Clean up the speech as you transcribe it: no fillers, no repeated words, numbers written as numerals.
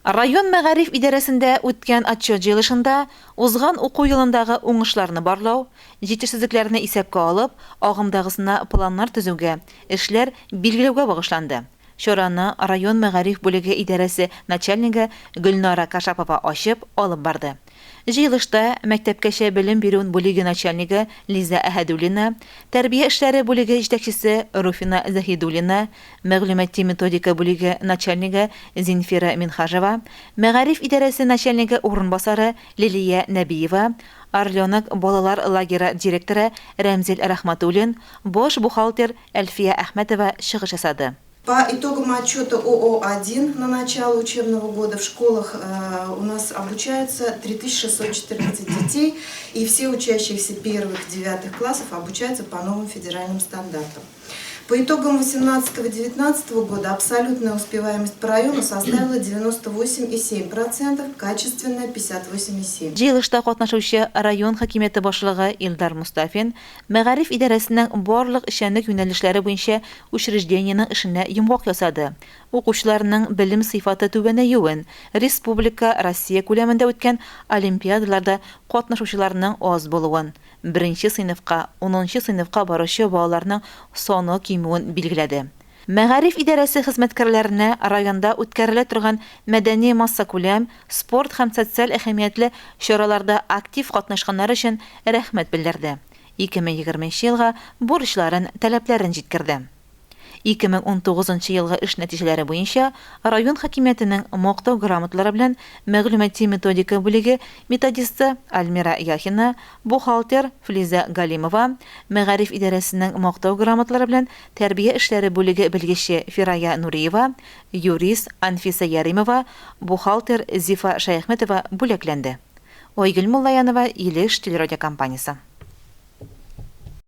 Район мәгариф идарәсендә үткән отчет җыелышында узган уку елындагы уңышларны барлау, җитешсезлекләрне исәпкә алып, агымдагысына планнар төзүгә, эшләр билгеләүгә багышланды. Чараны район мәгариф бүлеге идарәсе начальнигы Гөлнара Кашапова ачып, алып барды. Җыелышта мәктәпкәчә белем бирү бүлеге начальнигы Лиза Әһәдуллина, тәрбия эшләре бүлеге җитәкчесе Руфина Заһидуллина, мәгълүмати-методика бүлеге начальнигы Зинфира Минһаҗева, мәгариф идарәсе начальнигы урынбасары Лилия Нәбиева, Орленок балалар лагеры директоры Рәмзил Рәхмәтуллин, баш бухгалтер Әлфия Әхмәтова чыгыш ясады. По итогам отчета ОО-1 на начало учебного года в школах э, у нас обучаются 3614 детей, и все учащиеся первых-девятых классов обучаются по новым федеральным стандартам. По итогам 2018-2019 года абсолютная успеваемость по району составила 98,7%, качественная 58,7%. Җыелышта катнашучы район хакимияте башлыгы Илдар Мостафин мәгариф идарәсенең барлык эшчәнлек юнәлешләре буенча учреждениенең эшенә йомгак ясады, укучыларның белем сыйфаты түбәнәюен, республика, Россия күләмендә үткән олимпиадаларда катнашучыларның аз булуын, беренче сыйныфка, унынчы сыйныфка баручы балаларның саны кимүен билгеләде. Мәгариф идарәсе хезмәткәрләренә районда үткәрелә торган мәдәни-массакүләм, спорт һәм социаль әһәмиятле чараларда актив катнашканнары өчен рәхмәт белдерде, 2020 нче елга бурычларын, таләпләрен җиткерде. 2019 нчы елгы эш нәтиҗәләре буенча район хакимиятенең Мактау грамоталары белән мәгълүмати-методика бүлеге методисты Альмира Яхина, бухгалтер Флизә Галимова, мәгариф идарәсенең Мактау грамоталары белән тәрбия эшләре бүлеге белгече Фирая Нуриева, юрист Анфиса Яримова, бухгалтер Зифа Шәяхмәтова бүләкләнде. Айгөл Муллаянова, Илеш телерадиокомпаниясе.